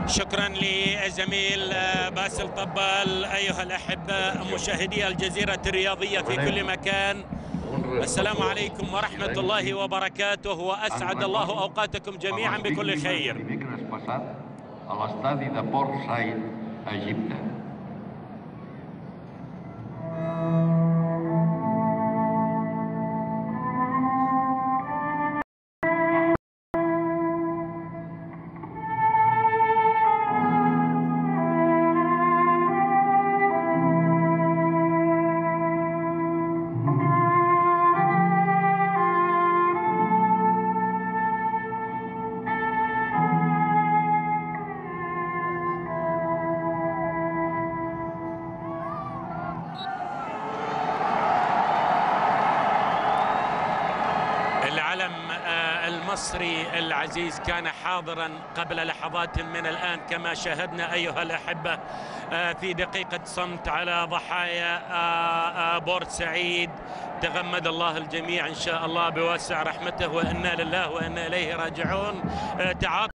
شكرا للزميل باسل طبال. أيها الأحبة مشاهدي الجزيرة الرياضية في كل مكان، السلام عليكم ورحمة الله وبركاته، وأسعد الله أوقاتكم جميعا بكل خير. العلم المصري العزيز كان حاضرا قبل لحظات من الآن كما شاهدنا أيها الأحبة في دقيقة صمت على ضحايا بورسعيد. تغمد الله الجميع إن شاء الله بواسع رحمته، وإنا لله وإنا إليه راجعون. تعاطف